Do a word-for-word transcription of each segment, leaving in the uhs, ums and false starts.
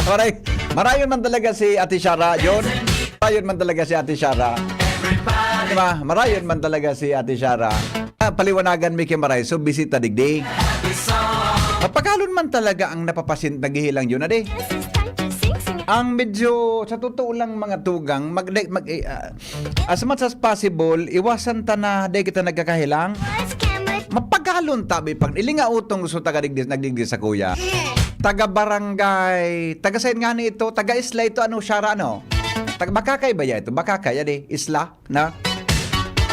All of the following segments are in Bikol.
Maray, marayon man talaga si Ate Shara, John. Marayon man talaga si Ate Shara. Di ba? Marayon man talaga si Ate Shara. Ah, paliwanagan mi ki Maray, so bisita digdi. Mapagalon man talaga ang napapasin-, naghihilang yun, ade. Ang medyo, sa totoo lang, mga tugang, mag-, mag-, eh, ah, as much as possible, iwasan ta na dai kita nagkakahilang. Mapagalon tabi pag ilinga utong gusto taga digdi, nagdigdi sa kuya. Taga barangay, taga sain nga ni ito, taga isla ito, ano, Shara, ano? Taga Bakakay ba ya ito? Bakakay, ade, isla, na?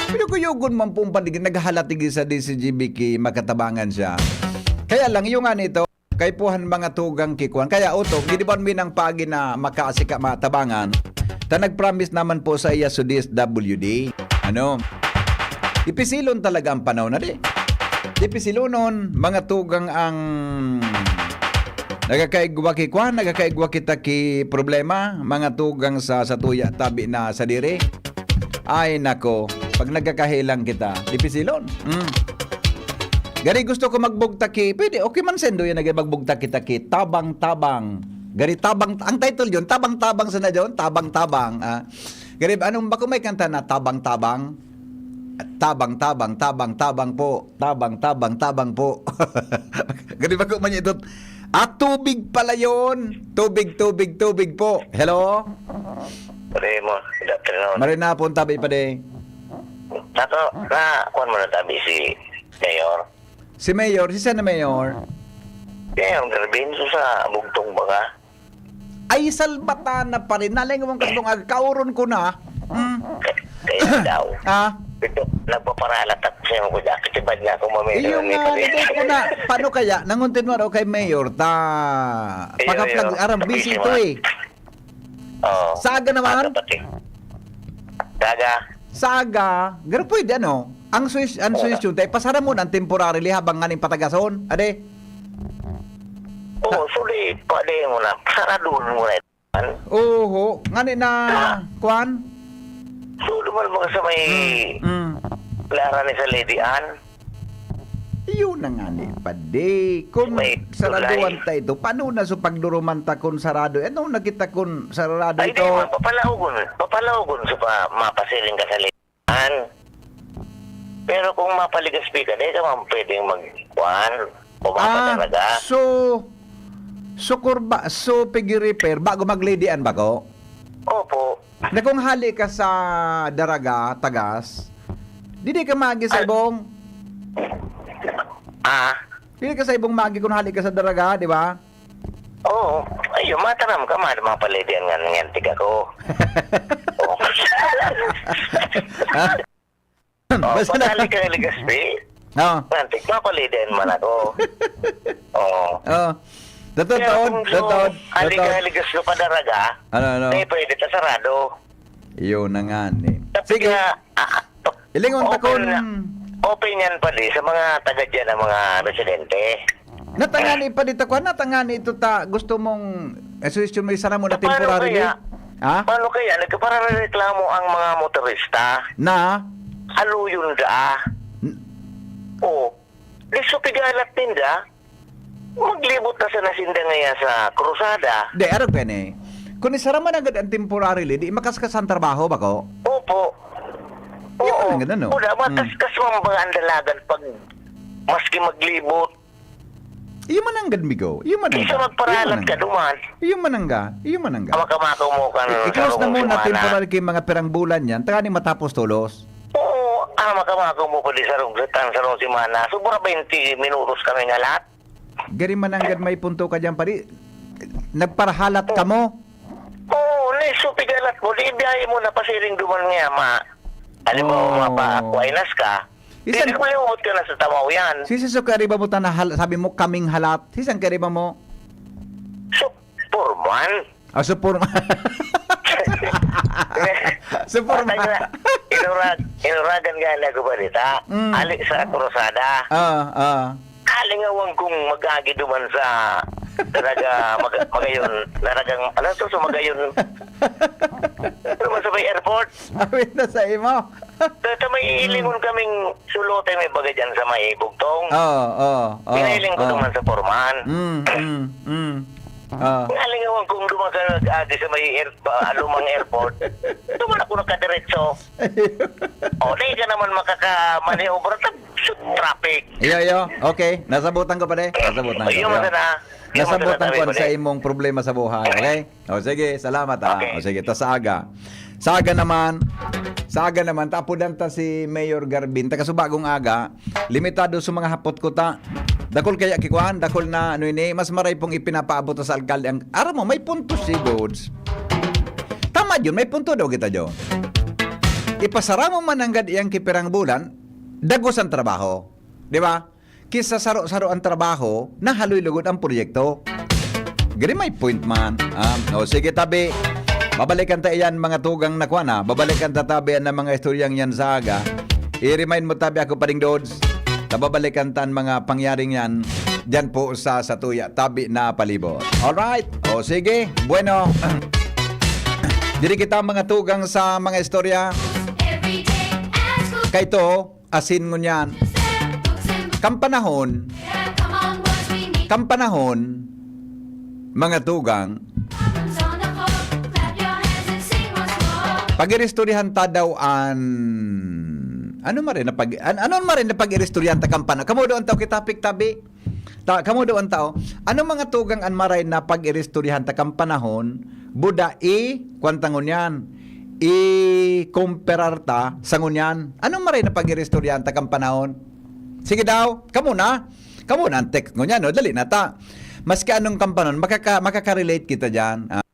Kuyog-kuyogon man po ang pandigdi, naghahalat digdi sa D C G B ki, makatabangan siya. Kaya lang, yung nga nito, kaipuhan mga tugang kikuan. Kaya, utong, gidiban mi ng pagi na makaasika matabangan. Ta nag-promise naman po sa iya so D S W D. Ano? Ipisilon talaga ang panahon na di. Ipisilonon, mga tugang ang nagkakaigwa ki kwan, nagkakaigwa kita ki problema, mga tugang sa, sa tuya, tabi na sa diri. Ay, nako, pag nagkakahilang kita, dipisilon. Mm. Gari gusto ko magbugtak ki, pwede, okay man sendo yan, nagay magbugtak kita ki, tabang-tabang. Gari tabang, ang title yun, tabang-tabang sana yun, tabang-tabang. Ah. Gari, anong bako may kanta na tabang-tabang? Tabang-tabang, tabang-tabang po. Tabang-tabang, tabang po. Gari bako man ito. At tubig pala yun. Tubig, tubig, tubig po. Hello? Pare mo, good afternoon. Maray na po ang tabi, pare. Nato, na, kuwan mo na tabi si Mayor. Si Mayor, si sana Mayor? Mayor Garvinzo sa Bugtong Baga. Ay, salbata na pa rin. Nalingawan ka sa mga kauron ko na. Mm. Kaya daw. Ah? Ito, nagpaparalat ako sa iyo, kuya. Kasi bad nga ako mamili Iyo ng nga, ito. Hindi ko na. Paano kaya? Nanguntin mo raw kay Mayor, ta... Iyo, Pagkaplag, iyo. aram, busy Busy ito man. eh. Oo. Saga naman? Saga pati. Saga. Saga, pero pwede ano, ang suwis-, ang Oo. suwestyon tayo, pasara mo ng temporarily habang nganing patagason, ade? Oo, Ah. sulit, pwede mo na. Saradun mo na ito. Oho, ngani na, Ah. kwan? So, duman mga sa may Mm, mm. Lara ni sa Lady Ann. Yun na nga ni, padi. Kung May saraduan tulay. ta ito, paano na so pagduruman ta kun sarado? Ano na kita kun sarado Ay, ito? di man, papalaogon. Papalaogon sa pa, mapasiring ka sa lian. Pero kung mapaligaspi ka, di ka man pwedeng mag, kuan, bumaba Ah, talaga. so, so kurba, so pigi repair, bago maglidian ba ko? Opo. Na kung hali ka sa Daraga, Tagas, didi ka magi sa Al- ibong, Ah? didi ka sa ibong magi kung hali ka sa Daraga, di ba? Oo. Ayun, mataram ka, ma-, mapalidian nga ng antig ako. Oo. Ha? Oh, Basta na pag hali ka ng Legazpi, Oo. antig, mapalidian man ako. Oo. Oo. Totoo, Pero taon, kung totoo, hali ka totoo. ng Legazpi pa Daraga, Ano, ano? eh, pwede ta sarado. Yun na nga, ni. Tapos Sige. nga, ah, Ilingon ta Open kun na, open yan, padi, sa mga taga dyan, ang mga residente. Natangani pa dito, kuwan, natangani ito ta, gusto mong, eh, suwestyon mo, isara mo na Paano temporarily? kaya? Ha? Paano kaya? Nagkaparareklamo ang mga motorista. Na? Aluyon da. N- Oh. Di so pigalat ninda. Maglibot na sana sinda ngaya sa krusada. Di, arog ka ni. Kung isara man agad ang temporarily, di makaskas ang trabaho, bako? Opo. Di Oo. man ang ganun, no? Wala, Hmm. makaskas man ba ang dalagan pag maski maglibot? Iyo man ang gad, migo. Iyo man ang Di siya gad. magparalat Iyo man ang ka gad. duman. Iyo man ang gad. Iyo man ang gad. Ang makamakaw mo kan I-, i-close na sarong muna semana. temporary kay mga pirang bulan yan. Tangani matapos tolos. Oo, ang makamakaw mo pa di sarong, tan sarong semana. Sobra twenty minutos kami nga lahat. Gari man ang gad may punto ka dyan, padi. Nagparahalat ka mo. Oo, ni, so pigalat mo. Di biyahe mo na pasiring duman nga, ma. Alam mo, Oh. mapa-Aquinas ka. Isan Hindi mo liwot ka na sa tamaw yan. Sisi so kariba mo ta na hal-, sabi mo, kaming halat. Sisan kariba mo? So, Purman. Ah, so Purman. So Purman. Patay na. Inurag-, inuragan nga na ako balita. Mm. Ali sa krusada. Ah, ah. Alingawan kong mag-agi duman sa talaga mag-, magayon. Naragang, ano to, so magayon. Pero man sa may airport. Awit na sa imo. Kaya may Hmm. ilingon kaming sulote may baga dyan sa may bugtong. Oo, oo, oo, Pinailing ko oo. naman sa pormahan. Mm, mm, mm. Ah. Nalingawan kong dumagal agi sa may air, ba, lumang airport. Duman ako nakadiretso. O, di ka naman makakamaneobra sa traffic. Iyo, iyo. Okay. Nasabutan ko, pare. Nasabutan ko. Iyo, Iyo. maganda. Iyo, Nasabutan maganda, ko pare. Sa imong problema sa buhay. Okay? O, sige. Salamat, ha. Okay. O, sige. Ta sa aga. Sa aga naman, sa aga naman, tapudan ta si Mayor Garbin. Taga Subagong Aga, limitado sa mga hapot ko ta. Dakol kaya kikuan, dakol na ano ini, mas maray pong ipinapaabot sa alkalde ang, aram mo, may punto si Dudes. Tama yun, may punto daw kita, Jo. Ipasara mo man nanggad iyang kipirang bulan, dagos ang trabaho. Di ba? Kisa saro-saro ang trabaho, nahaloy lugod ang proyekto. Gari may point man. Ah, o sige, tabi. Babalikan ta iyan, mga tugang na kwan, ha. Babalikan ta tabi ang mga istoryang yan sa aga. I-remind mo tabi ako, Paring Dods. Tababalikan ta ang mga pangyaring yan. Diyan po sa Satuya, tabi na palibot. Alright. O sige. Bueno. Diri kita, mga tugang, sa mga istorya. Kaito, asin ngunyan. Kan panahon, kan panahon, mga tugang, pag-iristoryahan ta daw an, ano maray na pag, an, ano maray na pag-iristoryahan ta kan panahon? Kamo daw ang tao kita piktabi. Ta, kamo daw ang tao. Ano, mga tugang, an maray na pag-iristoryahan ta kan panahon? Buda i, kwan ta ngunyan, i-comparar ta sa ngunyan. Ano maray na pag-iristoryahan ta kan panahon? Sige daw, kamo na. Kamo na ang text ngunyan, no? Dali na ta. Maski anong kan panahon, makaka-, makaka-relate kita diyan. Ah.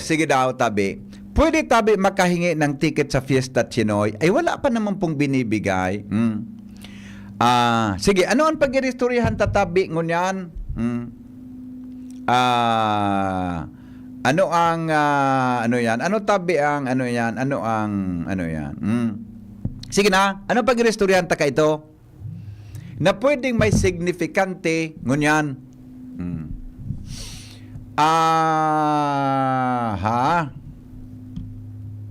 Sige daw, tabi. Pwede tabi makahingi ng ticket sa Fiesta, Chinoy? Ay, wala pa naman pong binibigay. Hmm. Ah, sige, ano ang pag-iristoryahan ta tabi ngunyan? Hmm. Ah, ano ang, ah, ano yan? Ano tabi ang, ano yan? Ano ang, ano yan? Hmm. Sige na, ano pag-iristoryahan ta kaito? Na pwedeng may signifikante ngunyan. Hmm. Ah, ha?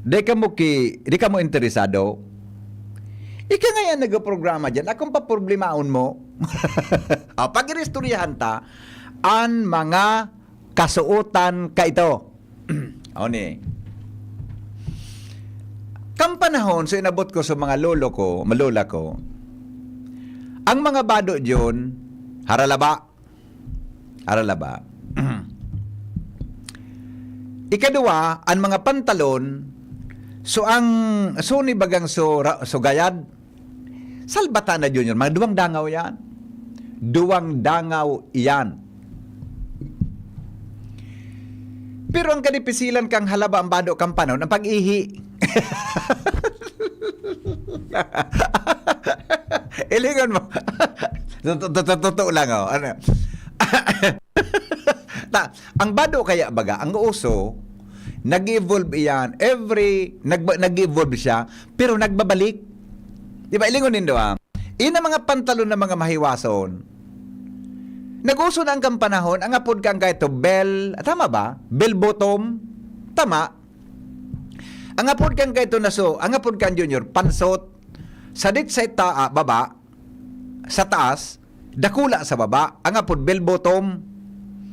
Di kamo ki, di kamo interesado? Ika nga yan nagprograma diyan, akong paproblemaon mo. Ah, pag-iristoryahan ta an mga kasuotan kaito. Aw ni. Kan panahon, so inabot ko sa mga lolo ko, malola ko, ang mga bado diyon, haralaba. Haralaba. Ikaduwa, ang mga pantalon, so ang, so ni bagang so, ra-, so gayad, salbata na, Junior, mga duwang dangaw yan. Duwang dangaw yan. Pero ang kadipisilan kang halaba ang bado kang panon, ang pag-ihi. Ilingon mo. Totoo, totoo, totoo lang, oh. Ano? Ta, ang bado kaya baga, ang uso, nag-evolve iyan. Every, nag-, nag-evolve siya, pero nagbabalik. Di ba, ilingon nindo, ah? Ina mga pantalon na mga mahiwason. Nag-uso na ang kan panahon, ang apod kan kaito, bell, tama ba? Bell bottom. Tama. Ang apod kan kaito na so, ang apod kan Junior, pansot. Sadit sa ita-, ah, baba, sa taas, dakula sa baba. Ang apod, bell bottom.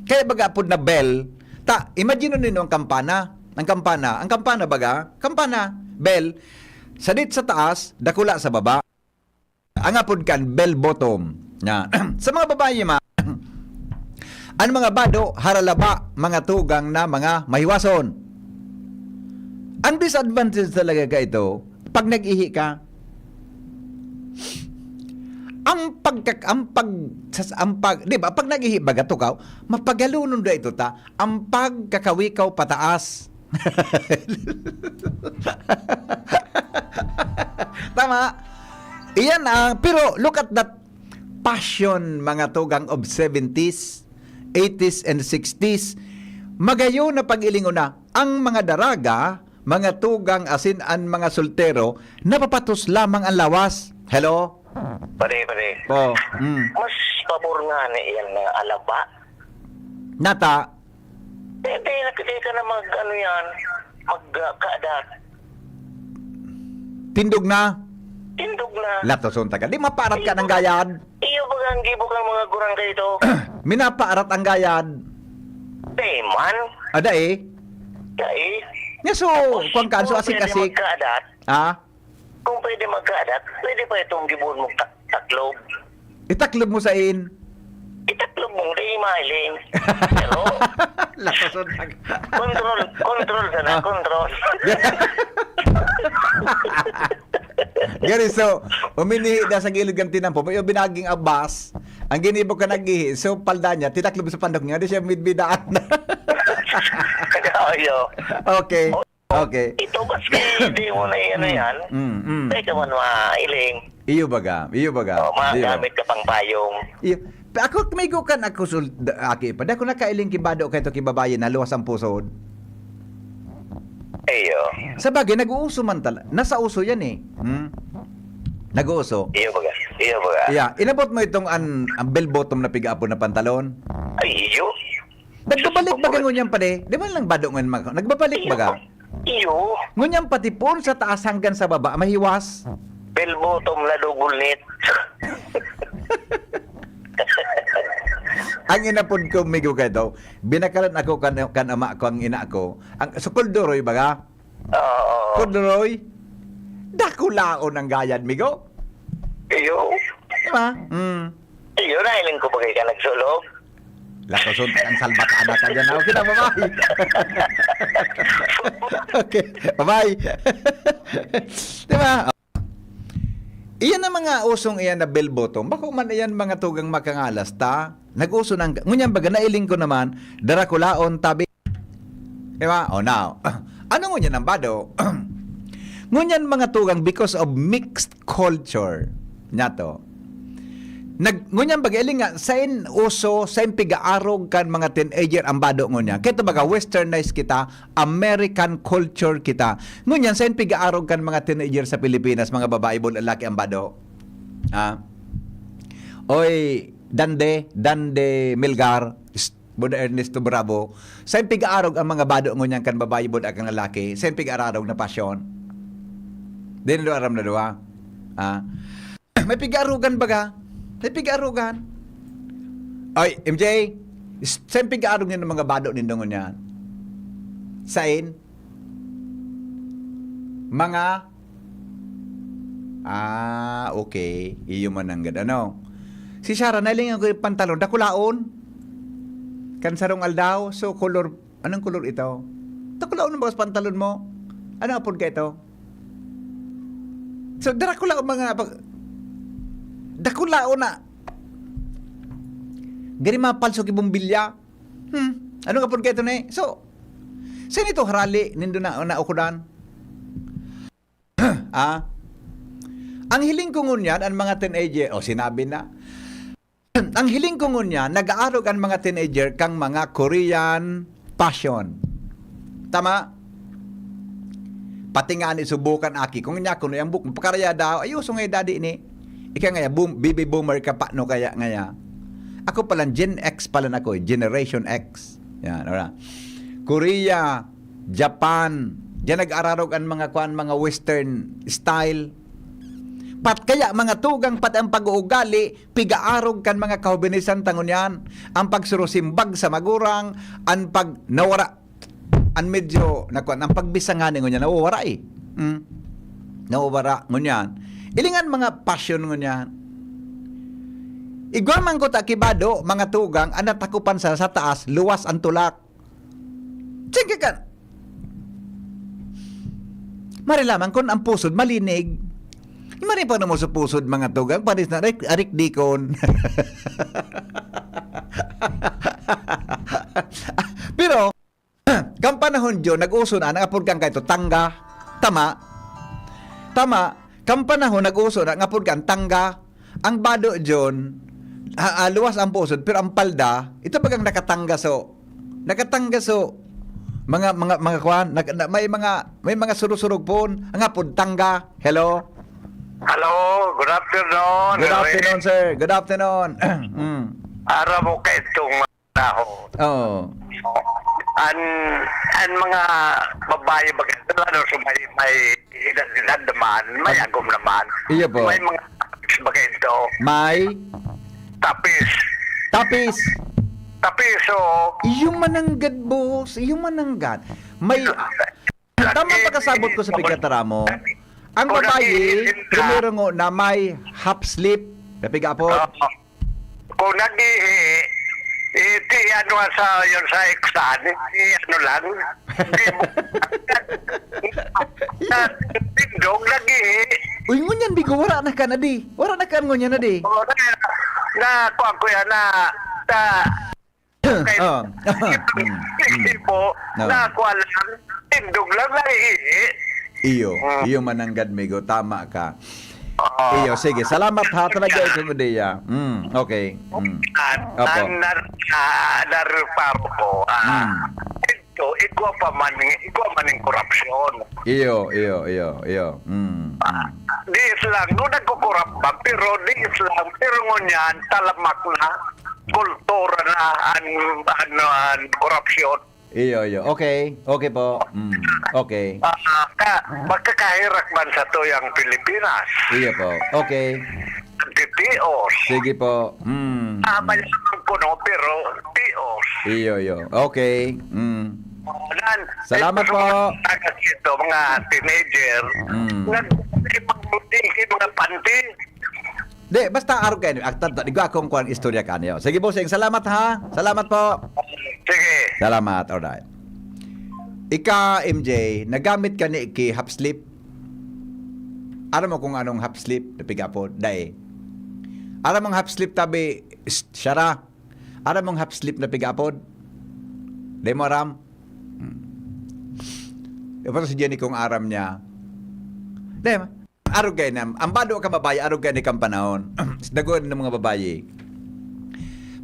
Kaya baga apod na bell. Ta, imagine nindo ang kampana. Ang kampana, ang kampana baga, kampana, bell. Sadit sa taas, dakula sa baba. Ang apod kan bell bottom. Nga. Sa mga babayi man, ang mga bado, haralaba, mga tugang na mga mahiwason. Ang disadvantage talaga kaito, pag nag-ihi ka, ang pagka-, ang pag-, sas-, ang pag-, di ba, pag nag-ihi baga, tukaw, mapagalonon da ito ta, ang pagkakawikaw pataas. Tama. Iyan ang, pero look at that passion, mga tugang of seventies, eighties, and sixties. Magayon na pag-ilingon na, ang mga daraga, mga tugang asin an mga soltero, napapatos lamang ang lawas. Hello? Pare, pare. Oh, mm. Mas pabor nga na iyan na alaba. Nata, Hindi, nakikita na mag, ano yan, mag, uh, kada. Tindog na. Tindog na. Latoson taga. Di mapaarat ka ng gayad. Iyo ba ang gibok ang mga gurang kaito? Minapaarat ang gayad. Dai man. Ah, dai? Dai. Nya so, Tapos, kwan ka, so kung pwede asik-asik. Magkaadat, Ah? kung pwede magkaadat, pwede pa itong gibuon mong ta-, taklob. Itaklob mo sa in? Itaklob mong di mailing. Pero Lakoson lang. Control, control sana, Ah. control. Gani, so, uminihi na sa gilid kan tinampo, may binaging abas, ang ginibo ka naghihi, so, palda niya, titaklob sa pandok niya, di siya midbidaan. Ayo. Okay. Okay. Ito, maski di mo na yan, Mm, yan. mm, mm. Pwede man mailing. Iyo baga, iyo baga. O, Iyo. magamit ka pang payong. Iyo. Pa-, ako, may gukan ako, sul-, da-, aki pa. Di ako nakailing ki bado kay to ki babayi na luwas ang pusod. Iyo. Sa bagay, nag-uuso man tala-, nasa uso yan eh. Hmm? Nag-uuso. Iyo baga. Iyo baga. Yeah. Inabot mo itong an-, ang bell bottom na piga-apod na pantalon? Ay, iyo. Nagbabalik baga ngunyan, pare? Di ba lang bado ngunyan, mga, nagbabalik Iyo. baga? Iyo. Ngunyan pati poon sa taas hanggang sa baba, mahiwas. Bell bottom na double knit. Ang inapod ko, migo ka ito, binakalan ako kan, kan ama ko, ang ina ko. Ang, sa Kolduroy baga? Oo. Kolduroy? Dakulaon ang gayad, migo. Iyo. Di ba? Mm. Iyo, nahiling ko bagay ka nagsulog. Lakoson, ang salbakan na ka dyan. Okay na, bye-bye. Okay, bye-bye. Di ba? Iyan ang mga usong iyan na bell bottom. Bako man iyan mga tugang makangalas ta. Nag-uso nang, ngunyan baga, nailing ko naman, darakulaon, tabi. Di ba? O, now, ano ngunyan ang bado? Ngunyan mga tugang, because of mixed culture, niya to. Nag-, ngunyan baga, iling nga, sain uso, sain pigaarog kan mga teenager ang bado ngunyan. Kaya ito baga, westernized kita, American culture kita. Ngunyan, sain pigaarog kan mga teenager sa Pilipinas, mga babae, bol, lalaki ang bado? Ha? Oy, Dande, Dande Melgar, s-, Buda Ernesto Bravo, sain pigaarog ang mga bado ngunyan kan babae, bol, kan lalaki? Sain pigaarog na pasyon? Di na aram na duwa. Ha? May pigarugan baga? May pigarugan? Ay, M J, s-, saan pigaarog nindo mga bado nindo ngunyan? Sain? Mga, ah, okay. Iyo man nanggad, ano? Si Sarah, nailingan ko yung pantalon. Dakulaon. Kan sarong aldaw. So, color, anong color ito? Dakulaon ang bagas pantalon mo. Ano apod ka ito? So, darakulaon mga pag-, dakulaon na. Gani mga palso ki bombilya. Hmm, ano nga pud kayo ito na eh? So, saan ito harali? Nindo na, naukudan? Ah? Ang hiling ko ngunyan, ang mga teenager, o sinabi na, ang hiling ko ngunyan, nag-aarog ang mga teenager kang mga Korean fashion. Tama? Pati nga ni subukan aki, kung niya kuno yung book, pakaraya daw, ay, uso nga yung daddy ni. Ika nga, boom, baby boomer ka pa, no, kaya nga ya. Ako pala, Gen X pala na ko, eh, Generation X. Yan, ora. Korea, Japan, diyan nag-ararog ang mga kwan, mga western style. Pat kaya mga tugang, pati ang pag-uugali, pigaarog kan mga kahubinisan ta ngunyan. Ang pagsurusimbag sa magurang, ang pag nawara, ang medyo, nakuan, ang pagbisangani ngunyan, nawawara eh. Hmm? Nawawara ngunyan. Ilingan mga passion ngunyan. Igwa man ko ta kibado, mga tugang, ang natakupan sa, sa taas, luwas ang tulak. Sige ka. Marilaman kun ang pusod malinig. Mari pa namo sa pusod, mga tugang, paris na arik, arik dikon. Pero, kan panahon diyon, nag-uso na, nang apod kan kaito, tangga. Tama? Tama. Kan panahon, nag-uso na, nang apod kan tangga. Ang bado diyon, ha, ah, luwas ang pusod, pero ang palda, ito bagang nakatangga so, nakatangga so, mga, mga, mga kwan, nag-, na, may mga, may mga surusurog pon, ang apod tangga. Hello? Hello, good afternoon, Good Henry. afternoon, sir. Good afternoon. Mm. Aram mo ka itong mga tao. Oo. An, an mga babae, baga, ano, so may, may edad-edad naman, may agom naman. Iyo po. May mga baga ito. May Tapis. Tapis. Tapiso. Iyo mananggad, boss. Iyo mananggad. May... Tama pakasabot ko sa pagkataram mo. Ang babayi, primero ngo na may half sleep. Napiga po? Oo. Kung nag-ihi, iti ano sa yun sa eksan, iti ano lang. Di mo, tindog, nag-ihi. Uy, ngunyan, bigo, wala na ka na di. Wala na ka ngunyan na di. O, na, na, kuwan ko yan, na, na, Oh. Hindi po, No. Na, kuwan lang, tindog lang, nag-ihi. Iyo, Ah. iyo mananggad, migo. Tama ka. Oo. Iyo, sige. Salamat ha. Talaga ikaw, Diya. Mm, okay. Mm. An, Opo. an, nar, ah, nareparo ko, ah, Mm. ito, igwa pa man, igwa man yung korupsyon. Iyo, iyo, iyo, iyo. Mm, mm. Diis lang, no, nagkukurap ba? Pero diis lang, pero ngunyan, talamak na, kultura na, an, ano, an, korupsyon. Iyo, iyo. Okay. Okay po. Mm. Okay. Ah, ka, magkakahirak man sa tuyang Pilipinas. Iyo po. Okay. Titios. Sige po. Mm. Ah, mayaman po, no? Pero tios. Iyo, iyo. Okay. Mm. Nan, Salamat ito po. Mga taga dito, mga teenager, Mm. nag-, mga panty. Di, basta arog kayo. Ak-, tanto, di ko akong kuwang istorya ka niyo. Sige, bossing. Salamat, ha? Salamat po. Sige. Salamat. Alright. Ika, M J, nagamit ka ni ki half sleep? Aram mo kung anong half sleep? Napiga po. Dai. Aram mong half sleep tabi, s-, siya ra. Aram mong half sleep napiga po? Dai mo aram? Hmm. Pero si Jenny kung aram niya. Dai, arog kayo na. Ang bado ka babae, arog kayo ni kang panahon. Dagon ng mga babae.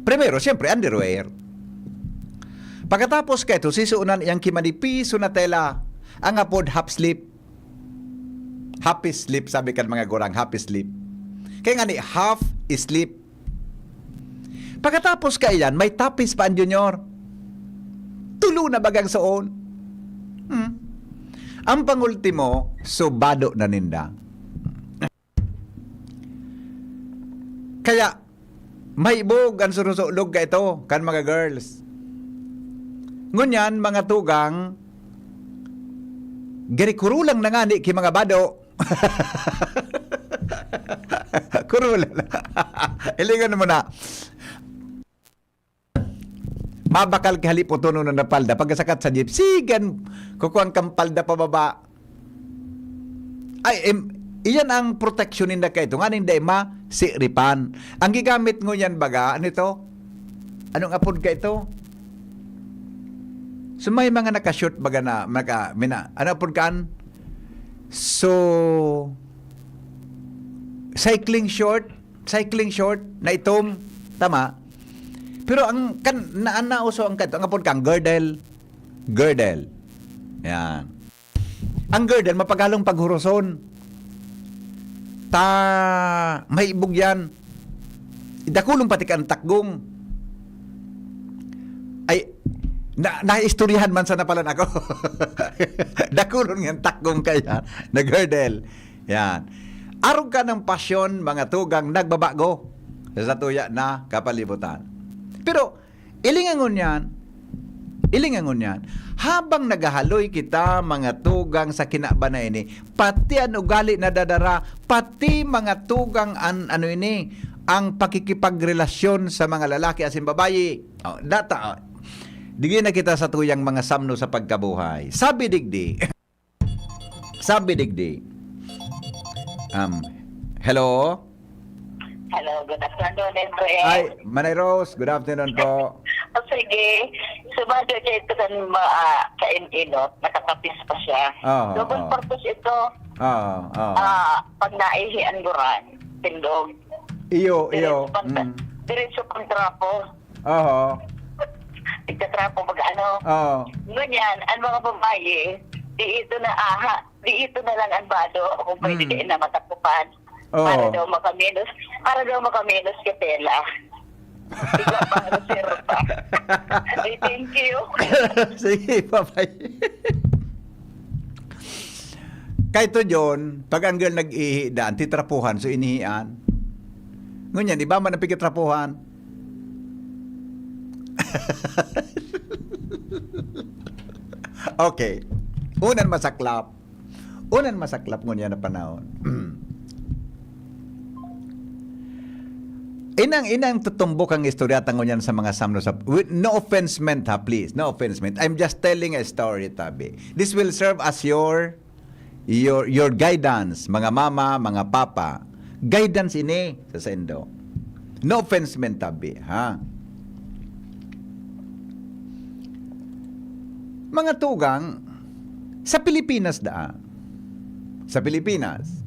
Primero, siyempre, underwear. Pagkatapos ka ito, sisuunan iyang kimanipiso na tela, ang apod half sleep. Happy sleep, sabi kan mga gurang, happy sleep. Kaya nga ni, half sleep. Pagkatapos ka iyan, may tapis pa ang junior. Tulo na bagang soon. Hmm. Ang pangultimo, subado na ninda. Kaya, mahibog ang surusulog ka ito, kan mga girls. Ngunyan, mga tugang, gari kurulang na ngani ki mga bado. Kurulang. Ilingon mo na. Mabakal ki halipoton na palda. Pagkasakat sa jeep, sigan, kukuha kang palda pababa. Ay, em, iyan ang proteksyon ninda kaito. Nganing dai ma, siripan. Ang gigamit ngunyan baga, ano ito? Anong apod ka ito? So, may mga naka-short baga na, naka, mina, ano apod kaan? So, cycling short, cycling short na itom, tama? Pero ang kan na, nauso ang kanto, ang apod kang girdle, girdle. Yan. Ang girdle, mapagalong paghuroson. Ta, mahibog yan. Dakulong pati ka ang takgong. Ay, na, naistoryahan man sana pala ako. Dakulon nga takgong kaya, nag-hurdle. Yan. Arog ka ng pasyon, mga tugang nagbabago sa tuya na kapalibutan. Pero, ilingangon yan, ilingangon yan, habang naghahaloy kita, mga tugang sa kinaban na ini, pati ang ugali na dadara, pati mga tugang an, ano ini, ang pakikipagrelasyon sa mga lalaki asin babayi. Oh, data, oh. Digi na kita sa tuyang mga samno sa pagkabuhay. Sabi digdi, sabi digdi, um, hello? Hello, good afternoon, Elroy. Ay, Manay Rose, good afternoon po. O sige, sumado siya ito kan ma, ah, kain-inot, nakakapis pa siya. Oo, Double oo. Purpose ito. Oo, oo. Ah, pag naihi ang guran, tindog. Iyo, iyo. Diretso pang, Mm. diretso pang trapo. Oo. Nagtatrapo mag ano. Oo. Ngunyan, ang mga babae, di ito na aha, di ito na lang ang bado kung pwede Mm. kayo na matakupan. Oo. Para daw makaminos, para daw makaminos ka tela. Bigla pang reserva. Ay, thank you. Sige, bye-bye. Kay to, John, pag ang girl nag-ihi daan, titrapuhan, so inihian. Ngunyan, iba man ang pigitrapuhan. Okay. Unan masaklap. Unan masaklap ngunyan na panahon. Inang, inang tutumbok ang istorya ta ngunyan sa mga samno sa, with no offense meant, ha, please. No offense meant. I'm just telling a story, tabi. This will serve as your, your, your guidance, mga mama, mga papa. Guidance ini sa saindo. No offense meant, tabi, ha? Mga tugang, sa Pilipinas daa. Sa Pilipinas,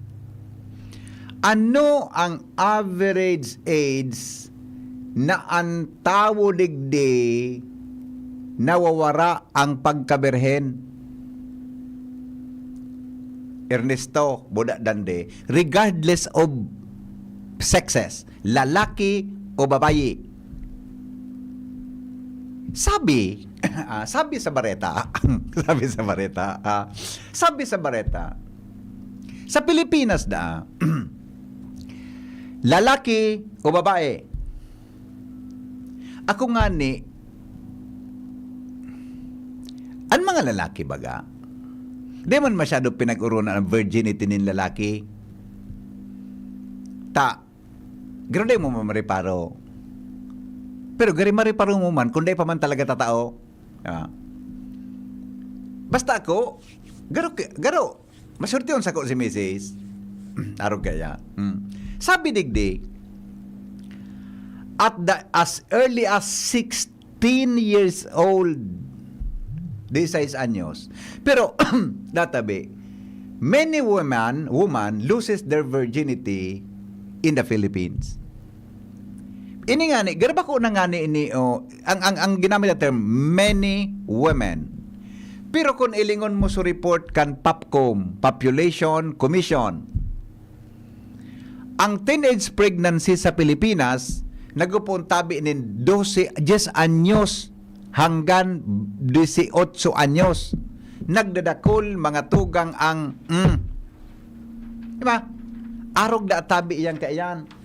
ano ang average age na an tawo digdi nawawara ang pagkabirhen? Ernesto, Buda Dande, regardless of sexes, lalaki o babayi. Sabi, ah, sabi sa bareta, sabi sa bareta, ah, sabi sa bareta, sa Pilipinas da, lalaki o babae? Ako ngani, an mga lalaki baga, di man masyado pinag-urunan ang virginity nin lalaki. Ta, garo di mo mareparo. Pero gari mareparo mo man, kung di pa man talaga tatao. Ah. Basta ako, garo, garo, masurtihon sako si misis. Arog kaya. Hmm. Sabi digdi, at the, as early as sixteen years old, disais anyos. Pero, databi, many women, woman loses their virginity in the Philippines. Ini ngani, garo bako na ngani ini, oh, ang, ang, ang ginamit na term, many women. Pero kung ilingon mo sa report kan POPCOM, Population Commission, ang teenage pregnancy sa Pilipinas, nag-upo ang tabi nin dose, diyes anyos hanggang disiotso anyos. Nagdadakul, mga tugang ang, mm. Di ba? Arog da tabi iyang kaiyan.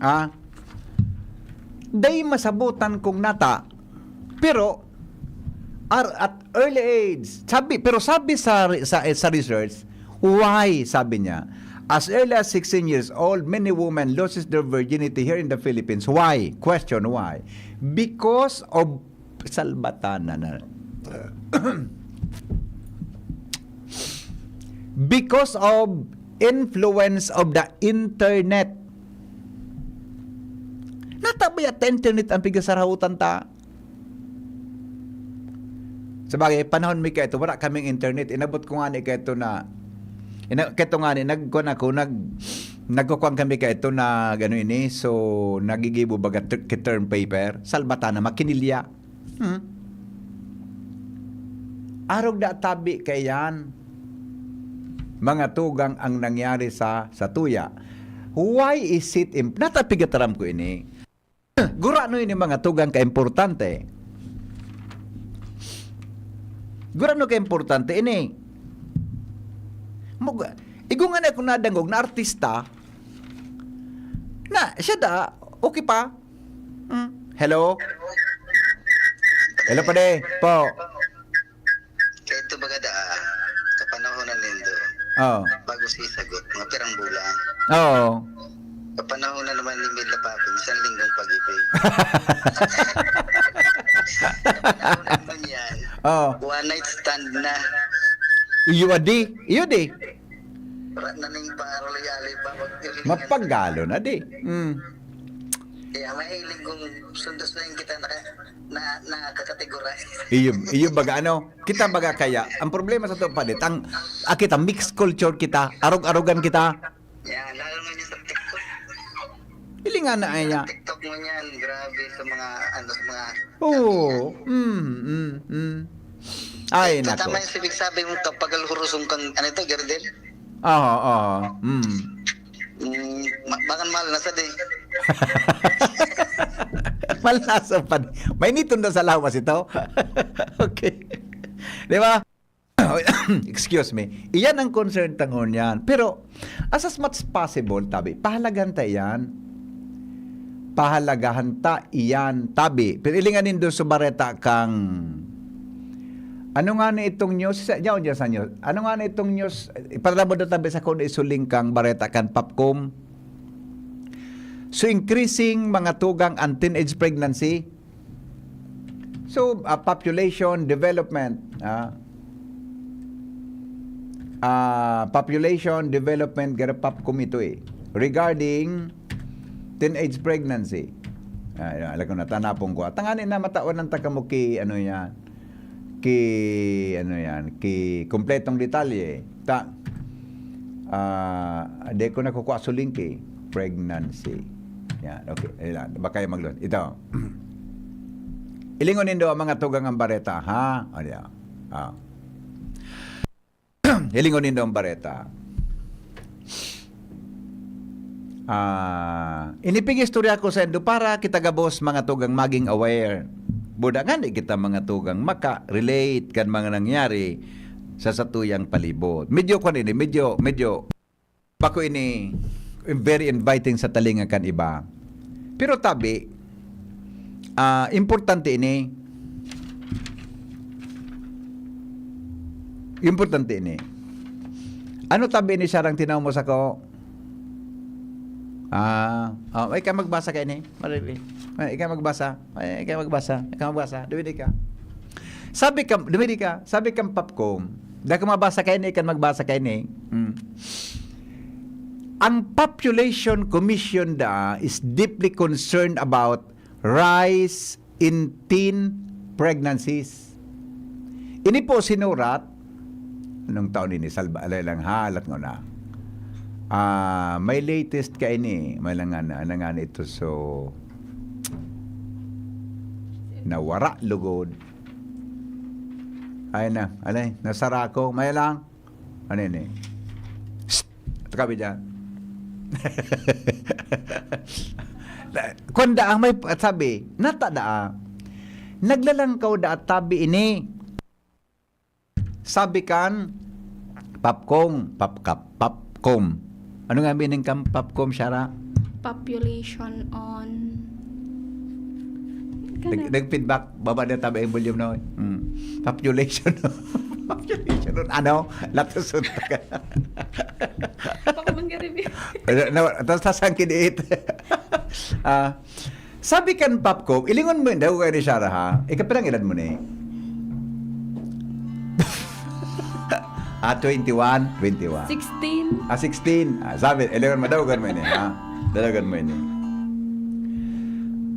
Ah? Day masabutan kung nata. Pero, ar-, at early age, sabi, pero sabi sa, sa, sa research, why, sabi niya, as early as sixteen years old, many women loses their virginity here in the Philippines. Why? Question, why? Because of, salbatana na. Because of influence of the internet. Nata ba ya ta internet ang pigasarahotan ta? Sabagay, panahon mi kaito, wala kaming internet. Inabot ko ngani kaito na, ina-, kaito ngani, nagkuan ako, nag-, nagkukuan kami kaito na, ano ini, so, nagigibo baga ter-, ki term paper, salbatana, makinilya. Hmm? Arog da tabi kaiyan, mga tugang, ang nangyari sa, sa tuya. Why is it imp-, nata pigataram ko ini. Gurano ini, mga tugang, kaimportante? Gurano kaimportante ini? Mug-, igo ngani ako nadangog na artista na siya da, okay pa? Hmm? Hello? Hello, pare. Po. Kaya ito baga da, kapanahonan nindo. Oh. Bago siya sagot, mga pirang bulan. Oo. Kapanahonan naman ni Mila Papin, isang linggong pag-ibig. Kapanahonan naman yan. Oh. One night stand na. Iyo adi. Iyo di. Wala na ning paarali-ali pa. Mapagalo na di. Mm. Kaya mahilig kong sundos na yung kita naka-, na, nakakategorize. Iyo, iyo baga ano, kita baga kaya, ang problema sa ato, pare, ang, ah, kita, mixed culture kita, arog-arogan kita. Yan, lalo na yung sa TikTok. Hilingan na ay niya. TikTok mo niyan, grabe sa mga, ano, sa mga Oo. Mm, mm, mm. Ay, nako. Tama yung ibig sabi mo, kapag alhurusong kang, ano ito, Gardel? Oo, oo. Mm. Mm, ma-, baka mahal na sa di. Malasa pa. May niton na sa lawas ito. Okay. Di ba? Excuse me. Iyan ang concern ta ngunyan. Pero, as, as much as possible, tabi, pahalagan ta iyan. ahalagahan ta iyan, tabi. Pero ilingan nindo sa bareta kang, ano nga na itong news? Sa, yaon dyan sa news. Ano nga na itong news? Ipatabod na tabi sa kung isuling kang bareta kan Popcom. So, increasing mga tugang and teenage pregnancy. So, ah, population development, ah, ah, population development, gara Popcom ito eh. Regarding teenage pregnancy. Ah, alam ko na, tanapon ko. Tanganin na matawan ng takamo ki, ano yan, ki, ano yan, ki kompletong detalye. Ta, ah, di ko nakukuha sa link eh. Pregnancy. Yan, okay. Ayan, baka yung magluto. Ito. Ilingon nindo ang mga tugang ang bareta, ha? O, di ba? Ah. Hilingon nindo ang bareta. Ah, inipig-istorya ko saindo para kita gabos mga tugang maging aware. Buda nga di kita mga tugang maka-relate kan mga nangyari sa satuyang palibot. Medyo kwan ini, medyo, medyo bako ini very inviting sa talinga kan iba. Pero tabi, ah, importante ini. Importante ini. Ano tabi ni sarang tinaw mo sako? Ah, oh, ikaw magbasa kaini. Marili. Ay, ikaw magbasa. Ay, ikaw magbasa. Ikaw magbasa. Dumidi ka. Sabi ka, dumidi ka. Sabi kang Popcom. Dahil ka mabasa kaini, ikaw magbasa kaini. Mm. Ang Population Commission da is deeply concerned about rise in teen pregnancies. Ini po sinurat, anong taon ini? Salba, alay lang ha, alat ko na. Ah, may latest ka ini. May lang nga na, na nga na ito. So, nawara, lugod. Ay na, alay, nasara ko. May lang. Ano ini? Psst! Ito kami dyan. Kung daang may sabi, nata daa. Naglalangkaw daa tabi ini. Sabi kan, Popcom, Popcom, Popcom. Ano nga meaning kan Popcom, Shara? Population on... Nag, nag-feedback, baba na tabi ang volume na. Mm. Population. Population on ano? Latoson. Baka manggaribi. Ano, no, tapos sasangkid it. Ah, sabi kan Popcom, ilingon mo yun daw kayo ni Shara, ha? Ikapilang edad mo ni? Ah, twenty-one? Twenty-one. Sixteen. Ah, sixteen. Ah, sabi, eleven, madalagan mo ini, ha? Dalagan mo ini.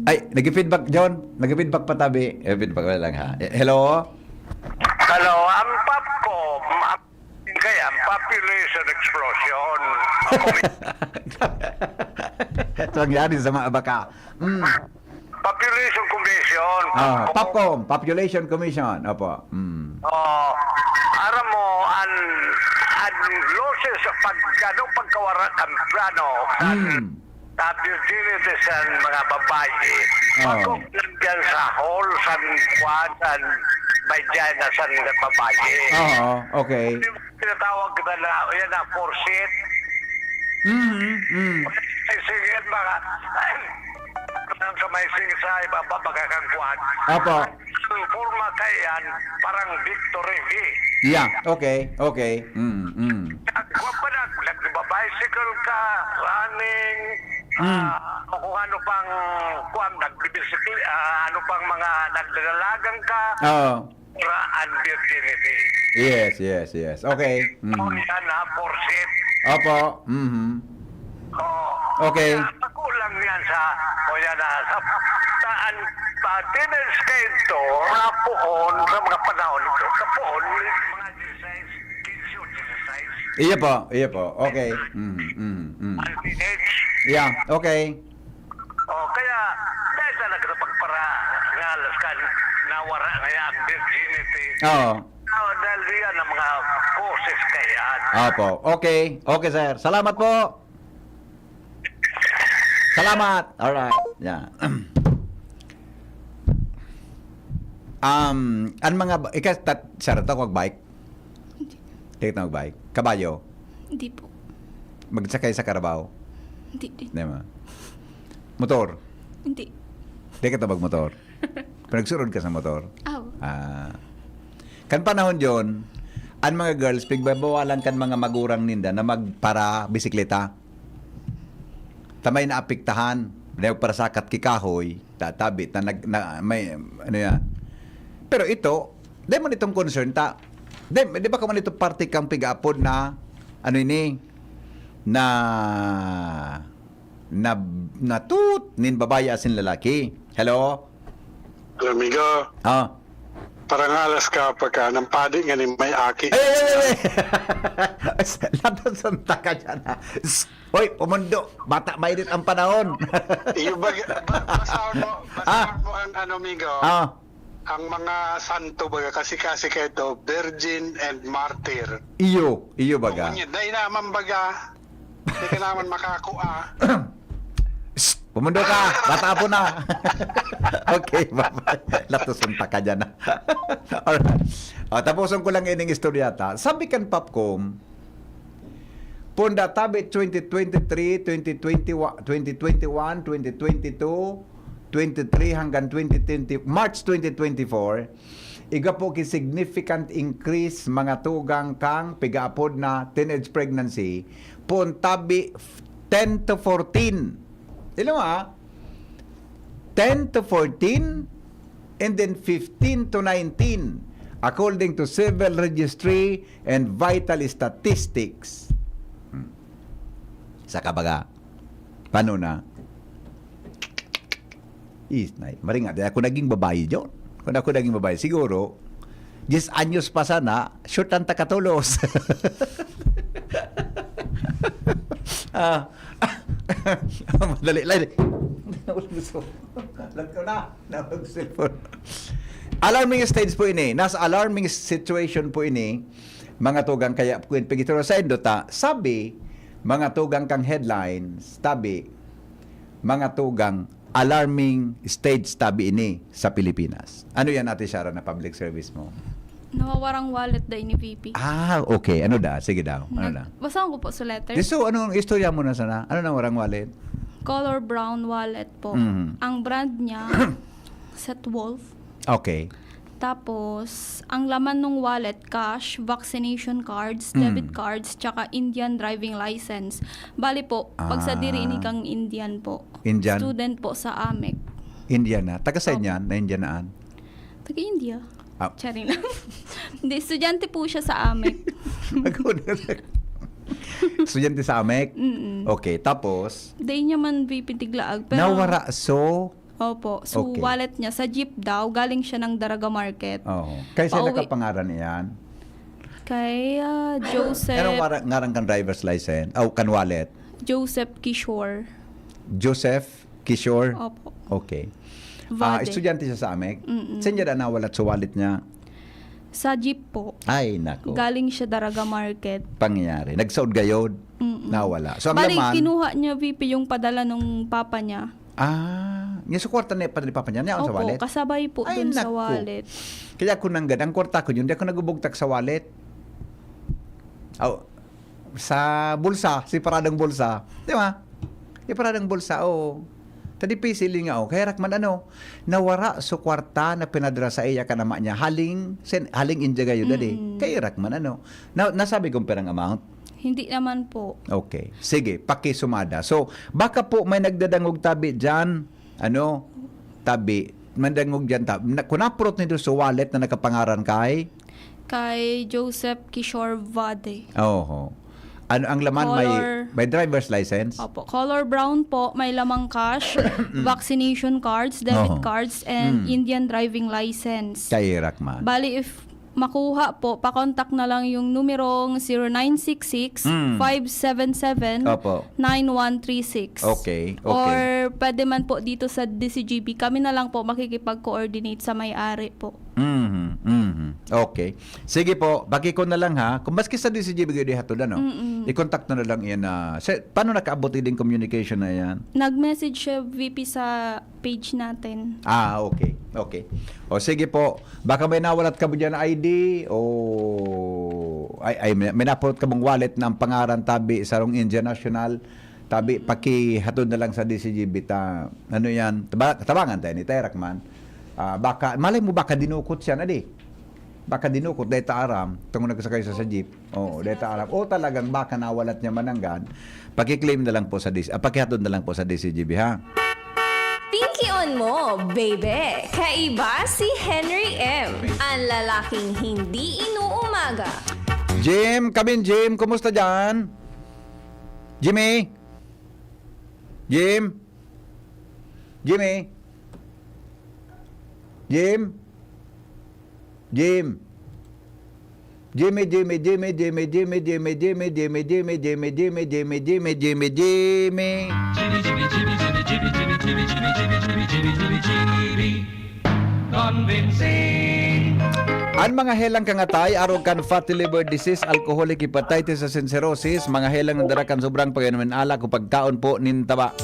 Ay, nag-feedback, John. Nag-feedback pa tabi. Eh, feedback na lang, ha? Eh, hello? Hello, ang Popcom, ang kaya ang population explosion. Ito ang yari sa mga baka. Mm. Population Commission. Ah, Popcom, Population Commission. Opo. Mm. Oh, aram mo, ang, ang losses sa pag, ano, pagkawara kan plano, Mm. sa virginity sa mga babae. Oo. Pag nandyan sa hall, sa kwan, sa vagina sa babae. Oo, okay. Tinatawag kita na, yan na, forceps. Mm, mm. Ay, sige, mga, ang sa may sing sa ibaba, magkakagwan. Apo. Ang forma kaya yan, parang victory V. Yeah, okay, okay. Mm, mm. Nagbabaysikl ka, running, Mm. ah, o kung ano pang, kuwan, nagbibisikli, ah, ano pang mga nagdadalagan ka, Oo. para ang virginity. Yes, yes, yes. Okay. Oh, Mm. yan ha, forceps. Opo. Mhm. Oh. Okay. Kaya magulang yan sa, o yan na, sa, sa an, sa teenage ka ito, na poon, sa mga panahon ito, sa poon, mga disiseis, kinse o disiseis. Iyo po, iyo po. Okay. Mhm, mhm, mhm. Ang teenage. Yeah, okay. Oh, kaya, dahil talaga sa pagparangalas ka, nawara na yan ang virginity. Oo. Oh, dahil yan ang mga causes kaya. Opo. Okay. Okay, sir. Salamat po. Salamat. Alright. Yeah. Um, ang mga ba-, ika, tat, sir, ito, magbike? Tika magbike? Kabayo? Hindi po. Magsakay sa karabaw? Hindi din. Di ba? Motor? Hindi. Di ka tabag motor? Pero nagsurod ka sa motor? Aw. Ah. Kan panahon yon, ang mga girls, pigbabawalan kan mga magurang ninda na magpara bisikleta. Tamay naapektahan, na parasakat ki kahoy, tatabi, na, nag, na, may, ano yan. Pero ito, di man itong concern ta. Di, di ba ka man ito parte kang pigaapod na, ano ini, na, na, na tut, nin babae asin lalaki. Hello? Amigo, Ah. parangalas ka pagka nang padi nga ni may aki. Ay, ay, ay, ay. Latasan ta ka dyan, ha? Hoy, pumundo. Bata, mainit ang panahon. Iyo ba, ba, basahon mo, basahon mo ang ano, amigo? Ah. Ang mga santo baga, kasi-kasi kayo to, virgin and martyr. Iyo, iyo baga. Kung dai naman baga, di ka naman makakua. Shh! Pumundo ka! Bata po na! Okay, bye-bye. Latasan ta ka dyan, ha? Alright. O, tapuson ko lang ining istorya ta. Sabi kan Popcom, punda tabi twenty twenty-three, twenty twenty-one, twenty twenty-one, twenty twenty-two, twenty-three hanggang twenty twenty, March twenty twenty-four, igwa po ki significant increase mga tugang kang pigaapod na teenage pregnancy, punda tabi ten to fourteen. Ilo, ah, ten to fourteen, and then fifteen to nineteen, according to Civil Registry and Vital Statistics. Hmm. Sa kabaga, paano na? Is, nay, maringa, di ako naging babae, John. Kung ako naging babae, siguro, diyes anyos pa sana, short ang takatolos. Ah, madali lang. Naulog gusto. Alam ko na. Naulog cellphone. Alarming stage po ini. Nasa alarming situation po ini. Mga tugang, kaya po yung pigituro sa indo ta. Sabi, mga tugang kang headlines, tabi, mga tugang, alarming stage tabi ini sa Pilipinas. Ano yan, Ate Shara, na public service mo? Nawawarang wallet da ini, V P. Ah, okay. Ano da? Sige daw. Ano da? Nag- Basahan ko po sa letter. Di, so, anong istorya mo na sana? Ano na warang wallet? Color brown wallet po. Mhm. Ang brand niya, Set Wolf. Okay. Tapos, ang laman ng wallet, cash, vaccination cards, Mm. debit cards, tsaka Indian driving license. Bali po, pag sa Ah. diri ini kang Indian po. Indian? Student po sa AMEC. Indian na. Taga saan Opo. yan? Na Indian naan? Taga India. Ah. Charing lang. Hindi, estudyante po siya sa AMEC. Estudyante sa AMEC? Mm-mm. Okay, tapos? Dai niya man V P tiglaag, pero... Nawara, so? Opo. So, Okay. Wallet niya sa jeep daw, galing siya ng Daraga Market. Oo. Kaysa Pauwi. Nakapangaran iyan? Kay ah, Joseph... Anong ngaran, ngaran kang driver's license? Oh, kan wallet? Joseph Kishore. Joseph Kishore? Opo. Okay. Ah, Vade. Estudyante siya sa AMEC? Mm-mm. Saan niya na nawalat sa wallet niya? Sa jeep po. Ay, nako. Galing siya Daraga Market. Pangyayari. Nagsaod gayod, Mm-mm. nawala. So, ang Bali, laman, kinuha niya, V P, yung padala nung papa niya. Ah, niya sa kwarta ni, padala ni papa niya, niya sa Opo, wallet? kasabay po Ay, dun sa naku. Wallet. Kaya ako nang ang kwarta ko yun, di ako nagbubugtak sa wallet. Aw, sa bulsa, si paradang bulsa. Di ba? Si paradang bulsa, oo. Tadi pisiling nga, oh. Kaya Rakman, ano, nawara so kwarta na pinadra sa iya kan ama niya. Haling, sen, haling India gayo, dadi. Mm-mm. Kaya Rakman, ano. Na, nasabi kong perang amount? Hindi naman po. Okay. Sige, pakisumada. So, baka po may nagdadangog tabi dyan. Ano? Tabi. Mandangog dyan tabi. Na, kung napurot nito sa wallet na nakapangaran kay? Kay Joseph Kishore Vade. Oho. Ano ang laman? May, Color. May driver's license? Opo. Color brown po, may lamang cash, vaccination cards, debit Oho. cards, and Mm. Indian driving license. Kay Rakman. Bali, if makuha po, pakontak na lang yung numerong Mm. Opo. zero nine six six, five seven seven, nine one three six. Okay, okay. Or pwede man po dito sa D C G B. Kami na lang po makikipag-coordinate sa may-ari po. Mhm, mhm. Okay. Sige po, baki ko na lang ha. Kung maski sa D C G B kayo di hatod, ano? Mm-mm. I-contact na lang yan na. Sa, paano nakaabot din communication na yan? Nag-message siya, V P, sa page natin. Ah, okay. Okay. O sige po, baka may nawalat ka mo dyan I D o ay, ay, may, may napulot ka mong wallet na ang pangaran tabi sarong Indian national. Abi, pakihatod na lang sa D C G B ta, ano yan, taba-, tabangan tayo ni Terak man. Ah, baka, malay mo, baka dinukot siya na di. Baka dinukot, dahil ta aram, tungkol nagsakay sa, sa jeep. Oo, dahil ta aram. O talagang baka nawalat niya mananggad, pakiklaim na lang po sa D C, ah, pakihatod na lang po sa D C G B, ha? Pinkion mo, baby! Kaiba si Henry M, ang lalaking hindi inuumaga. Jim, Kabin Jim, kumusta dyan? Jimmy? Jim? Jimmy? Jim? Jim? Jimmy, Jimmy, Jimmy, Jimmy, Jimmy, Jimmy, Jimmy, Jimmy, Jimmy, Jimmy, Jimmy, Jimmy, Jimmy, Jimmy. Convincing. An mga helang kan atay, arog kan fatty liver disease, alcoholic hepatitis asin cirrhosis, mga helang na dara kan sobrang pag-inom nin alak o pagkaon po nin taba.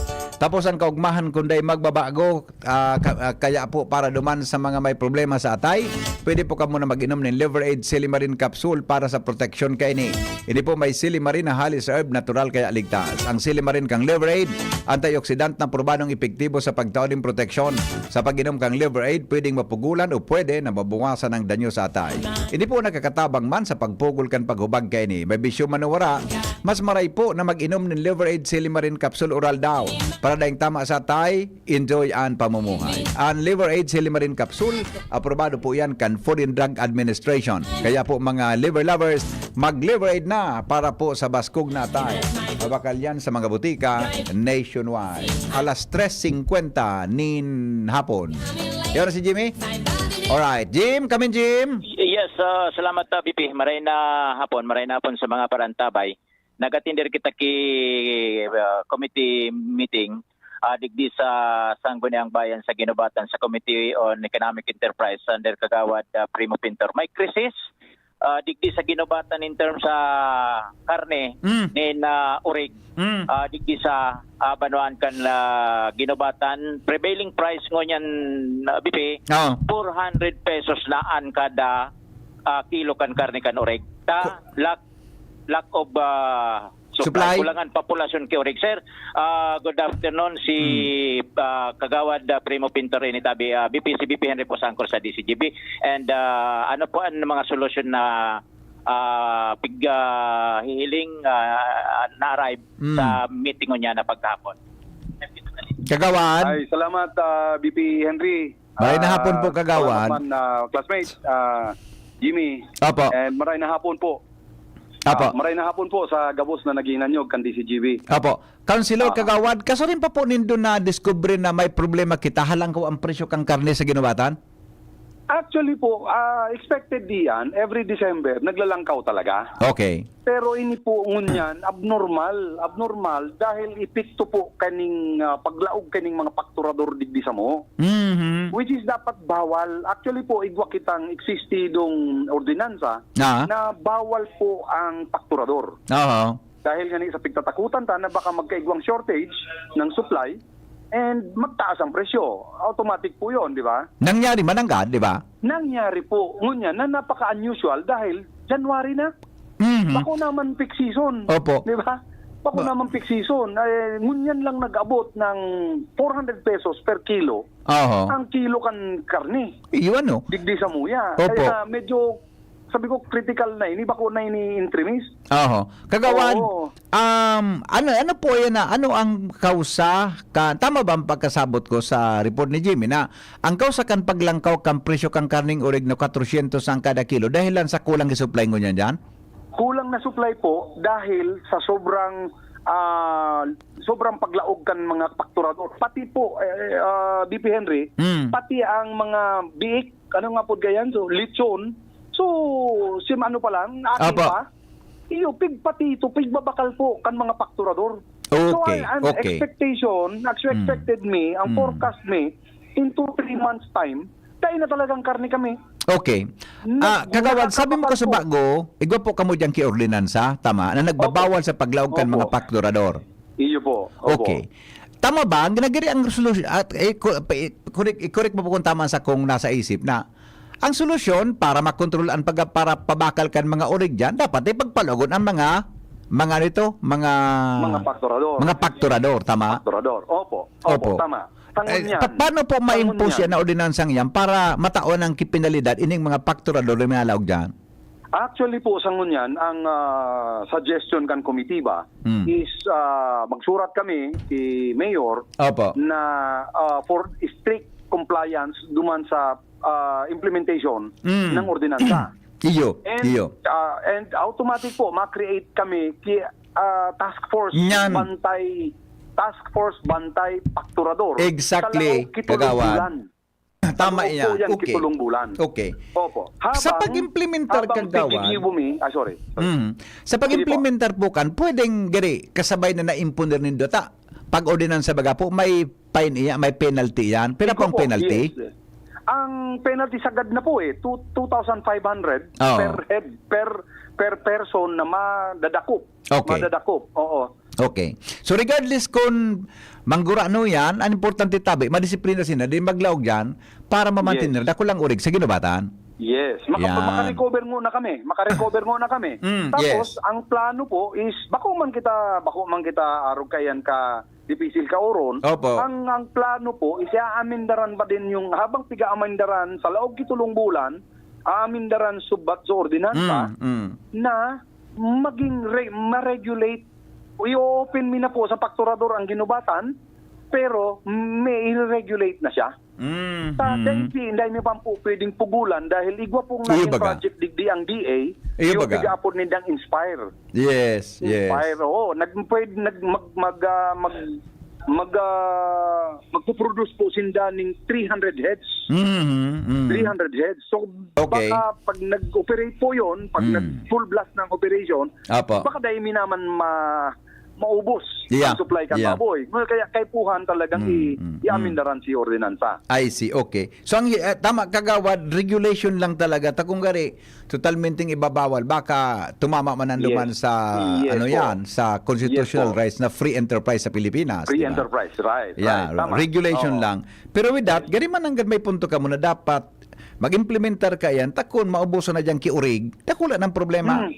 Tapos ang kaugmahan kun dai magbabago, ah, ka-, ah, kaya po para duman sa mga may problema sa atay, pwede po kamo na mag-inom nin Liver Aid Silymarin Capsule para sa proteksyon kaini. Ini po may silymarin na halis herb, natural kaya ligtas. Ang silymarin kang Liver Aid, antioxidant na probadong epektibo sa pagtao nin proteksyon. Sa pag-inom kang Liver Aid, pwedeng mapugulan o pwede na mabawasan ang danyo sa atay. Ini po nakakatabang man sa pagpugol kan paghubag kaini. May bisyo man o wara, mas maray po na mag-inom nin Liver Aid Silymarin Capsule Oral daw. Para daing tama sa atay, enjoy an pamumuhay. An Liver Aid Silymarin Capsule, aprobado po yan kan Food and Drug Administration. Kaya po mga liver lovers, mag-Liver Aid na para po sa baskog na atay. Mabakal yan sa mga butika nationwide. Alas tres singkwenta nin hapon. Yan si Jimmy. Alright, Jim, Kabin Jim. Yes, ah, salamat, ah, B P. Maray na hapon, maray na hapon sa mga parantabay. Nag-atender kita ki, ah, committee meeting, ah, digdi sa Sangguniang Bayan sa Guinobatan sa Committee on Economic Enterprise under Kagawad, ah, Primo Pintor. May krisis, ah, digdi sa Guinobatan in terms sa karne Mm. nin, ah, orig. Mm. Ah, digdi sa, ah, banwaan kan, ah, Guinobatan. Prevailing price ngunyan, ah, B P, Oo. four hundred pesos na an kada, ah, kilo kan karne kan orig. Ta, Ku- lack, lack of, ah, supply. Supply. Kulangan populasyon ki orig. Sir, ah, good afternoon. Si, Hmm. ah, Kagawad, ah, Primo Pintor ini tabi, ah, B P, si B P Henry po sa angkor sa D C G B. And, ah, ano po ang mga solusyon na, ah, pig-, ah, hihiling, ah, na-arrive Hmm. sa meeting niya na pagkahapon? Kagawad? Ay, salamat, ah, B P Henry. Maray na hapon po, Ah, Kagawad. Salamat man, ah, classmate, ah, Jimmy. Opo. And maray na hapon po. Opo. Ah, maray na hapon po sa gabos na naghihinanyog kan D C G B. Opo. Councilor, Ah. Kagawad, kasuarin pa po nindo nadiskubre na may problema kita, halangkaw ang presyo kan karne sa Guinobatan? Actually po, ah, expected diyan, every December, naglalangkaw talaga. Okay. Pero ini po ngunyan, abnormal, abnormal dahil epekto po kaning, ah, paglaog kaning mga pakturador digdi samo. Mhm. Which is dapat bawal. Actually po, igwa kitang eksistidong ordinansa Ah. na bawal po ang pakturador. Oo. Dahil nga ni sa pigtatakutan ta na baka magkaigwang shortage ng supply and magtaas ang presyo. Automatic po 'yon, di ba? Nangyari man nanggad, di ba? Nangyari po. Ngunyan na napaka-unusual dahil January na. Mhm. Bako naman peak season. Opo. Di ba? Bako Ba- naman peak season. Eh, ngunyan lang nag-abot ng four hundred pesos per kilo Oho. ang kilo kan karne. Iyo, ano? Digdi sa muya. Opo. Kaya medyo, sabi ko, critical na ini. Bako na ini intremis. Oho. Kagawad, Oo. um, ano, ano po yan na, ano ang kausa ka, tama ba ang pagkasabot ko sa report ni Jimmy na ang kausa kan paglangkaw kan presyo kan karneng orig na kwatrosyentos ang kada kilo dahil lang sa kulang i-supply ngunyan dyan? Kulang na supply po dahil sa sobrang, ah, sobrang paglaog kan mga pakturador. Pati po, eh, ah, B P Henry, Mm. pati ang mga biik, ano nga po gayan? So, lechon. So, sim ano pa lang, akin Apo. pa. Iyo, pig pati ito, pig babakal po kan mga pakturador. So, Okay, ang, ang okay. expectation, as you Mm. expected me, ang Mm. forecast me, in two, three months time, dai na talagang karne kami. Okay. Na-, Ah, Kagawad, sabi mo kasi nakakapagpo. bago, igwa po kamo diyang kiordinansa, tama, na nagbabawal Opo. sa paglaog kan Opo. mga pakturador. Iyo po. Opo. Okay. Tama ba? Ang ginagiri ang solusyon, at, eh, ku-, pa-, i-, correct, i-correct mo po kung tama sa kung nasa isip na ang solusyon para makontrol ang pag-, para pabakal kan mga orig dyan, dapat ay pagpalagon ang mga mga ano ito, mga Mga fakturador. mga fakturador, tama? Fakturador. Opo. Opo, Opo. tama. Sa Eh, ngunyan, pa- paano po sa ma-impose ngunyan. yan na ordinansang yan para matawan ang kipinalidad ining mga fakturador na minalaog dyan? Actually po, sa ngunyan, ang, ah, suggestion kan komitiba Hmm. is, ah, magsurat kami si Mayor Opo. na, ah, for strict compliance duman sa, ah, implementation Hmm. ng ordinansa. Iyo, And, iyo. ah, and automatic po, ma-create kami ki-, ah, task force Yan. bantay, task force bantay fakturador. Exactly, Sa laog kitulong kagawad. bulan. Tama Sa loob yan. po yan, Okay. kitulong bulan. Okay. Opo. Sa Habang, pag-implementar, habang kagawad, piggigibo mi, ah, sorry. Mm. Sa Sige po. pag-implementar po kan, pwedeng gari, kasabay na naimponer nindo ta, pag-ordinansa baga po, may fine iya, may penalty yan. Pero Sige pang po, penalty? yes. Ang penalty sagad na po eh, two, two thousand five hundred Oh. per head, per, per person na madadakop. Okay. Madadakop, oo. Okay. So regardless kung manggurano yan, ang importante tabi, madisiplina sila, di maglaog yan para mamantener Yes. dakulang urig sa ginubatan. Yes. Maka-, Yan. maka-recover nguna kami. Maka-recover nguna kami. Mm, Tapos, yes. ang plano po is, bako man kita, bako man kita arog kayan ka dipisil ka oron. Opo. Ang, ang plano po is, aamindaran pa din yung, habang piga-amindaran sa laog kitulong bulan, aamindaran subat sa ordinansa Mm, mm. na maging re-, ma-regulate. I-open mi na po sa fakturador ang ginubatan, pero may i-regulate na siya. Mm, Sa mm. dahil si, dahil mi pa po pwedeng pugulan dahil igwa pong Iyo naging baga. project digdi ang D A, Iyo yung baga. piga-apod nindang Inspire. Yes, yes. Inspire, oo. Nag, pwede, nag, mag, mag, ah, mag, mag, ah, magpo-produce po sinda ning three hundred heads. Mhm, mhm. Three hundred heads. So, Okay. baka pag nag-operate po yon, pag Mm. nag-full blast ng operation, Apo. baka dahil mi naman ma-, maubos Yeah. ang supply kan Yeah. baboy. Kaya kaipuhan talagang Mm, i-, mm, iamindaran si ordinansa. I see, okay. So, ang, eh, tama, kagawad, regulation lang talaga. Ta kung gari, totalmenteng ibabawal, baka tumama man ang Yes. duman sa, Yes ano po. yan, sa constitutional Yes po. rights na free enterprise sa Pilipinas, Free di ba? enterprise, right, Yeah, right. Tama. regulation Oo. lang. Pero with that, gari man nanggad may punto ka muna, dapat mag-implementar ka yan, ta kun maubusan na diyang kiurig, dakula ng problema. Hmm.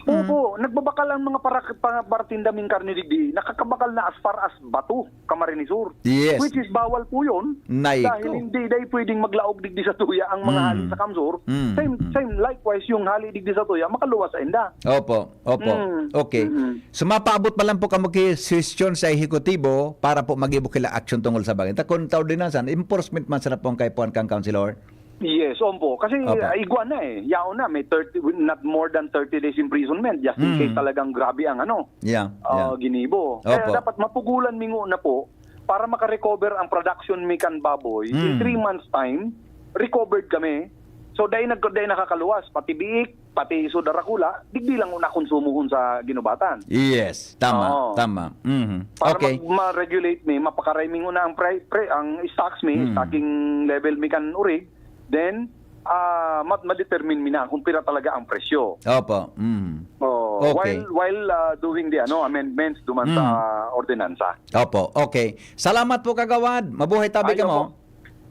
Opo, nagbabakal ang mga para-, pa-, paratinda ming karne digdi, nakakabakal na as far as Bato, Camarines Sur. Yes. Which is bawal po yun. Nay Dahil ko. hindi dahil pwedeng maglaog digdi sa tuya ang mga Hmm. hali sa Kamsur. Hmm. Same, Hmm. same likewise yung hali digdi sa tuya, makaluwas sa inda. Opo, opo. Hmm. Okay. Hmm. So, mapaabot pa lang po kamo ki suhestyon sa ehekutibo para po mag-ibo kila aksyon tungkol sa bagay. Ta kun ta ordinansa, enforcement man sana po ang kaipuhan kang councilor. Yes, ompo. Kasi, Opo. ah, igwa na eh. Yaon na, may thirty, not more than thirty days imprisonment just in Mm. case talagang grabe ang ano, Yeah, ah, yeah. ginibo. Kaya Opo. dapat mapugulan mi nguna po para maka-recover ang production mi kan baboy. In Mm. three months time, recovered kami. So, dai nag-, dai nakakaluwas. Pati biik, pati iso darakula, digdi lang nguna konsumohon sa ginubatan. Yes, tama, Oo. tama. Mhm. Para Okay. mag-, ma-regulate mi, mapakaray mi nguna ang pri-, pri-, ang stocks mi, Mm. stocking level mi kan urig, then, ah, ma-, ma-determine mi na kung pira talaga ang presyo. Opo. Mm. Oh, Okay. while, while, ah, doing the, ano, amendments duman sa Mm. ordinansa. Opo. Okay. Salamat po, Kagawad. Mabuhay tabi Ay, kamo. opo.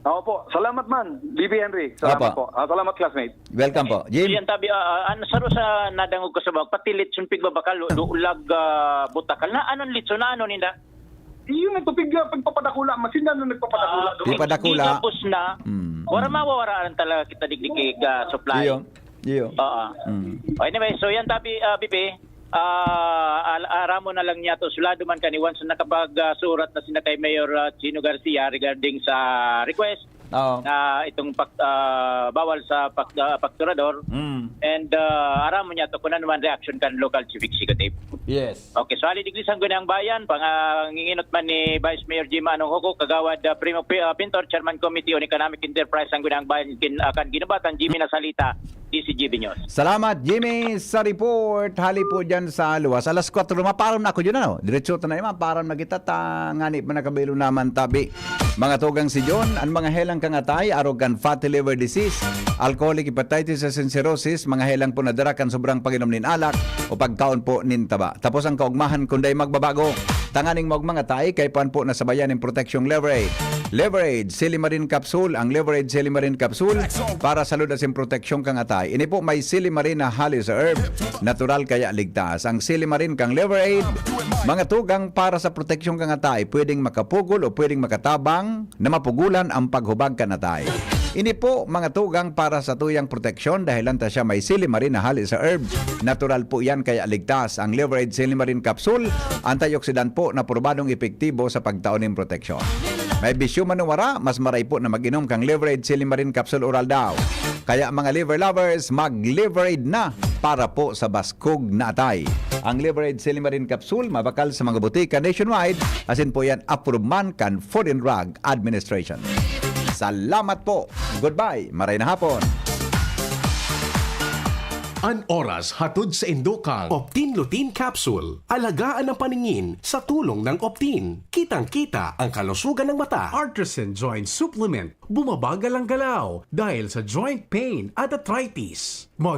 Opo. Salamat man, B B Henry. Salamat Opo. po. Ah, salamat, classmate. Welcome po. Jim? Yan, tabi, ah, ah, ano, saro sa nadangog ko sa bawag, pati litson pigbabakal, do-, dolag, ah, butakal. Na, anong litson? Na ano ninda? Yun ang tupig, ah, pagpapadakula. Masinda na nagpapadakula Ah, doon. Di pa dakula. Di tapos na. Mm, Wala mm. mawawara lang talaga kita digdi kay, ah, supply. Iyo. Iyo. Oo. Mm. Oh, anyway, so yan, tabi, ah, B B, ah, al-, aramon na lang niya to. Sulado man kani once nakapag, ah, surat na sina kay Mayor, ah, Chino Garcia regarding sa request Oo. na itong pak-, ah, bawal sa pak-, ah, fakturador. Mm. And, ah, aramon niya to kung ano man reaction kan local chief executive. Yes. Okay, so hali digdi sa Sangguniang Bayan, panganginginot man ni Vice Mayor Jim Anong Hugo, Kagawad, ah, Primo Pi-, ah, Pintor, Chairman Committee on Economic Enterprise, Sangguniang Bayan, kin-, ah, kan Ginubatan, Jimmy Nasalita, D C G B News. Salamat, Jimmy, sa report. Hali po dyan sa luwas. Alas kwatro, maparam na ako dyan, ano? Diretso ta na, maparam na kita, ta, ngani pa nakabilo naman, tabi. Mga tugang si John, ang mga helang kangatay, arog kan fatty liver disease, alcoholic hepatitis and cirrhosis, mga helang po na dara kan sobrang pag-inom nin alak o pagkaon po nin taba. Tapos ang kaugmahan, kunday magbabago. Tanganing maugmang atay, kay puan po na sabayan nin protection lever A. Leverage Silimarin Capsule. Ang Leverage Silimarin Capsule para sa lud asin proteksyon kan atay. Ini po may silimarin na hali sa herb. Natural kaya ligtas. Ang silimarin kang Leverage, mga tugang para sa proteksyon kan atay. Pwedeng makapugol o pwedeng makatabang na mapugulan ang paghubag kan atay. Ini po, mga tugang para sa tuyang proteksyon, dahilan ta siya may silimarin na hali sa herb. Natural po yan, kaya ligtas. Ang Leverage Silimarin Capsule, antioxidant po na probadong epektibo sa pagtao nin proteksyon. May bisyo man o wara, mas maray po na mag-inom kang Leverage Silimarin Capsule Oral daw. Kaya, mga liver lovers, mag-Leverage na para po sa baskog na atay. Ang Leverage Silimarin Capsule mabakal sa mga botika nationwide, asin po yan approve man kan Food and Drug Administration. Salamat po. Goodbye. Maray na hapon. An oras hatod sa indokang Optin Lutein Capsule. Alagaan ang paningin sa tulong ng Optin. Kitang-kita ang kalusugan ng mata. Artisan Joint Supplement. Bumabagal ang galaw dahil sa joint pain at arthritis. Mag